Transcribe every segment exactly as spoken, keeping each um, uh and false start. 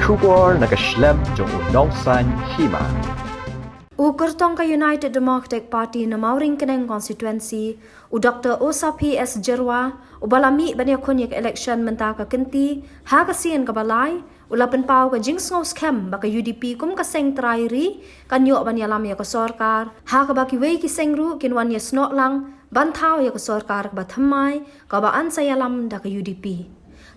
Khubor na ka shlem jong u Nongsaiñ Hima. U kyrtong ka United Democratic Party na Mawryngkneng Constituency, u Doktor Osaphi S Jyrwa, uba la mih ban ïakhun ïa ka election mynta ka kynti, ha ka sien kaba lai, u la pynpaw ka jingsngewskhem ba ka U D P kum ka seng trai ri kan ïoh ban ïalam ïa ka sorkar, ha kaba kiwei ki seng ruh kin wan ïasnoh lang ban thaw ïa ka sorkar kaba thymmai, kaba yn sa ïalam da ka U D P.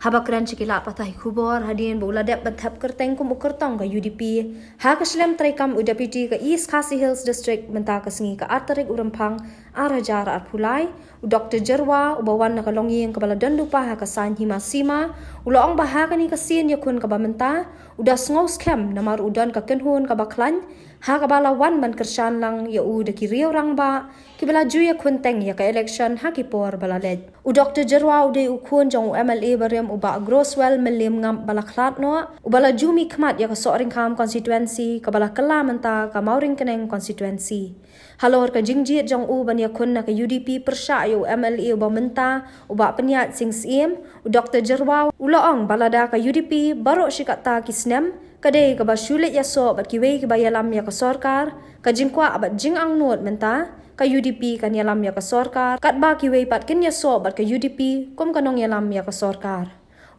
Haba kren sha ki lad pathai khubor hadien ba u la dep ban thep kyrteng kum u kyrtong ka U D P ha ka shlem treikam u Deputy ka East Khasi Hills District mynta ka sngi ka ar tarik u Rymphang ar hajar arphew lai, u Doktor Jyrwa, uba wan na ka longïing kaba la don lypa ha ka Saiñ Hima Sima, u la ong ba ha kane ka sien ïakhun kaba mynta u da sngewskhem namar u don ka kynhun kaba khlaiñ, ha kaba la wan ban kyrshan lang ïa u da ki riew rangbah kiba la ju ïakhun teng ïa ka election ha ki por ba la leit. U Doktor Jyrwa u dei u khun jong u M L A barim u Bah Grosswell Mylliem Ngap ba la khlad noh, uba la ju mihkhmat ïa ka Sohryngkham constituency kaba la kylla mynta ka Mawryngkneng constituency. Halor ka jingjied jong u ban ïakhun na ka U D P pyrshah ïa u M L A uba mynta, u Bah Pynïaid Sing Syiem, u Doktor Jyrwa u la ong ba lada ka U D P baroh shi katta ki snem ka dei kaba shu leit ïasoh bad kiwei kiba ïalam ïa ka sorkar, ka jingkwah bad jingangnud mynta, ka U D P kan ïalam ïa ka sorkar, katba kiwei pat kin ïasoh bad ka U D P kum ka nongïalam ïa ka sorkar.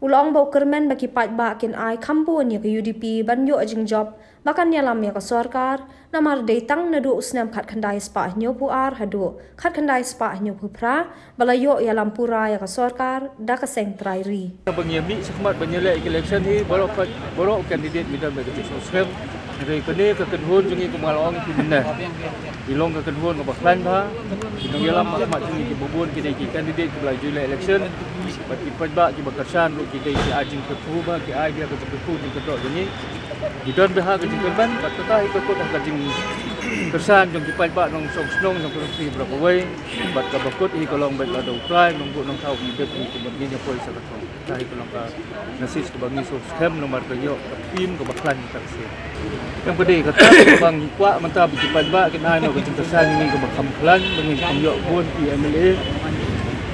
U la ong ba u kyrmen ba ki paidbah kin ai kham bun ïa ka U D P ban ïoh jingjop ba kan ïalam ïa ka sorkar, namar dei tang naduh u snem khatkhyndai spah hynñiewphew ar haduh khatkhyndai spah hynñiewphew phra ba la ïoh ïalam pura ïa ka sorkar da ka seng trai ri. Ba ngi mih shakhmat ba ngi leh election hi, baroh pat, baroh candidate ngi don bad ka jingsngewskhem. Hynrei kane ka kynhun jong ngi, kum nga la ong ïa phi mynne, ngi long ka kynhun kaba khlaiñ bha. Ki nongïalam shakhmat jong ngi kiba bun ki dei ki candidate kiba la ju leh election. Bad ki paidbah kiba kyrshan ruh ki dei ki ai jingkyrkhu bha, ki ai bha ka jingkyrkhu jingkyrdoh jong ngi. Ngi don bha ha ka jingkyrmen, bad kata hi ka kut ha ka jingkyrshan jong ki paidbah nongshong shnong jong ka ri baroh kawei. Bad kaba kut hi ka long bad lada U Trai u nongbud nongthaw u bit hi, kumba ngi ïa poi sha ka thong. Kata hi ka long ka message kaba ngi sngewskhem namar ka ïoh ka theme kaba khlaiñ ka sien. Ym ka dei kata, kaba ngi kwah mynta ba ki paidbah kin ai noh ka jingkyrshan ïa ngi kaba kham khlaiñ, ba ngin kham ïoh bun ki M L A,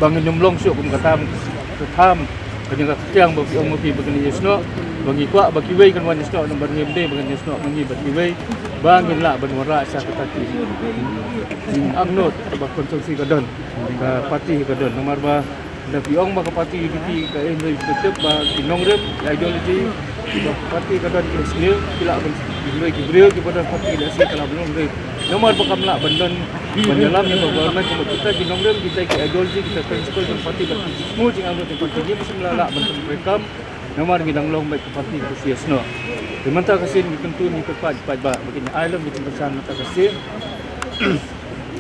ba ngin ym long shuh kum kata ka tham, ka jingkyrkiang ba phi ong ma phi ba kin ïasnoh, ba ngi kwah ba kiwei kin wan ïasnoh, namar ngim dei ba kin ïasnoh ma ngi bad kiwei, ba ngin lah ban wanrah sha kata ki jingangnud kaba constituency ka don, ka party ka don, namar ba da phi ong ba ka party U D P ka, eh, hynrei tip ba ki nongrim, ki ideology, ba ka party ka don ki sniew, ki lah ban, ki briew, ki briew kiba don party lehse ka lah ban long, hynrei namar ba kam lah ban don ban ïalam ïa ka government, kumba kita ki nongrim, kita ki ideology, kita principle jong party, ba ki sniew jingangnud jong party, ngi ba shu lah lah ban pyntrei kam, namar ngi dang long bad ka party ka shu ïasnoh. Te mynta ka sien ngi kyntu, ngi kyrpad, paidbah ba kin ai lem, ba kin pynsan mynta ka sien.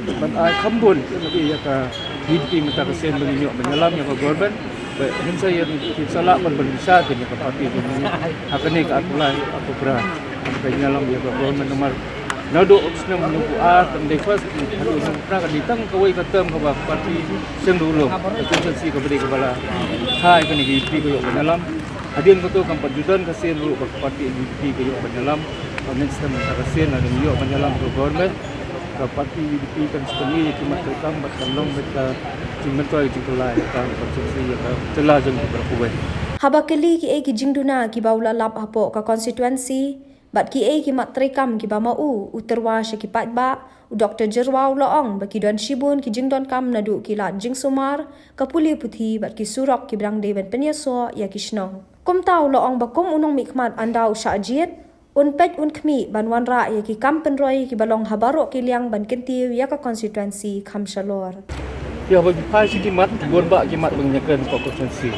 Ban ai kham bun ïa ka U D P mynta ka sien, ba ngin ïoh ban ïalam ïa ka government. Ba ngin sa ïa, ngin sa lah ban bishar ïa ka party jong ngi ha kane ka arphew lai, arphew phra, ban ïalam ïa ka government, namar naduh u snem hynñiewphew ar, tang dei first, haduh hynñiewphew phra ka dei tang kawei ka term kaba ka party seng ruh long, ka constituency kaba dei kaba la kha ïa kane ka U D P ka ïoh ban ïalam. Hadien kato kam pat ju don ka sien ruh ba ka party U D P ka ïoh ban ïalam. Ka next time mynta ka sien lada ngi ïoh ban ïalam ka government, ka party U D P kan sa pynïaid ïa ki mat treikam bad kan long bad ka jingmyntoi jingkylla ïa ka constituency, ïa ka jylla jong ngi baroh kawei. Haba kylli kiei ki jingduna kiba u la lap hapoh ka constituency bad kiei ki mat treikam kiba ma u u tyrwa sha ki paidbah, u Doktor Jyrwa u la ong ba ki don shibun ki jingdonkam, naduh ki lad jingsumar, ka pule puthi bad ki surok kiba dang dei ban pynïasoh ïa ki shnong. Kumta u la ong ba kum u nongmihkhmat ynda u shah jied, un peit un khmih ban wanrah ïa ki kam pynroi kiba long ha baroh ki liang ban kyntiew ïa ka constituency kham shalor. Ïa, ba ngi phai sha ki mat, bun bah ki mat ba ngin ïakren hapoh constituency.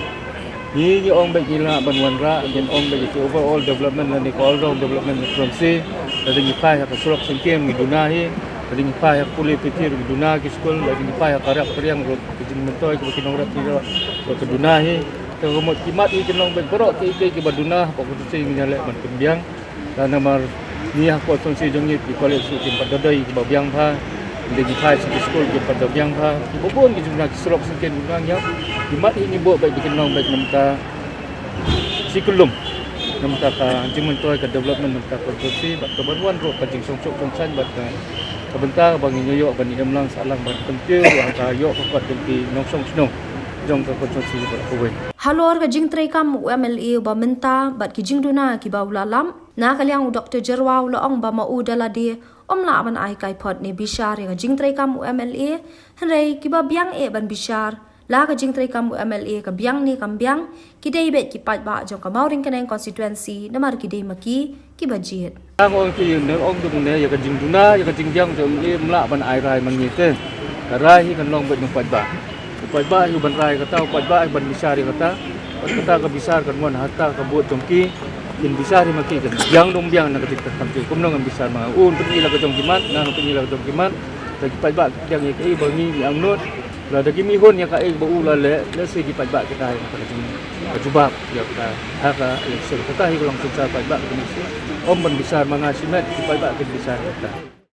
Ngi, ngi ong ba ngi lah ban wanrah, ngin ong ba ïa ki overall development lane ka all round development constituency. Lada ngi phai ha ka surok syngkien ngi duna hi, lada ngi phai ha ka pule puthi ngi duna ki skul, lada ngi phai ha ka rep ka riang ruh, ka jingmyntoi kaba ki nongrep ki ruh ka duna hi. Te ka mut ki mat hi kin long ba baroh kiei kiei kiba duna hapoh constituency ngin ïaleh ban pynbiang. Namar ngi ha constituency jong ngi ki college ruh kim pat da dei kiba biang bha. Lada ngi phai sha ki skul kim pat da biang bha. Kiba bun ki jingduna, ki surok syngkien ki duna, ngi ong ki mat hi ngi buh beit ba kin long beit namar ka shi kyllum, namar ka jingmyntoi ka development namar ka constituency bad ka ban wan ruh ka jingsngewsuk sngewsaiñ bad ka, ka bynta ba ngin ïoh ban im lang sah lang bad kyntiew ruh ha ka ïoh ka kot jong ki nongshong shnong jong ka constituency baroh kawei. Halor ka jingtreikam u MLA uba mynta bad ki jingduna kiba u la lap, na ka liang u Dr Jyrwa u la ong ba ma u da lade um lah ban ai kaiphod ne bishar ïa ka jingtreikam u MLA. Hynrei kiba biang eh ban bishar la ka jingtreikam u MLA ka biang ne kam biang, ki dei beit ki paidbah jong ka Mawryngkneng constituency namar ki dei ma ki kiba jied. Nga ong ïa phi ne, ong dang ne, ïa ka jingduna, ïa ka jingbiang jong u MLA ym lah ban ai rai ma ngi te. Ka rai hi kan long beit na u paidbah. U paidbah hi u ban rai kata, u paidbah hi u ban bishar ïa kata. Bad kata ka bishar kan wan ha kata ka vote jong ki. Kin bishar hi ma ki, kan biang dang biang na ka jingtreikam jong ki. Kumno ngan bishar ma nga? U un pyni la ka jong ki mat, nga ngan pyni la ka jong ki mat. Te ki paidbah ki pdiang ïa kaei ba ngi ngi angnud. Lada ki mih hun ïa kaei ba u la leh, lehse ki paidbah kita ïa kata ka jing, ka jubab ïa kata ha ka election. Kata hi ka long synshar paidbah ka jingïaseng. Ym ban bishar ma nga shimet, ki paidbah kin bishar ïa kata.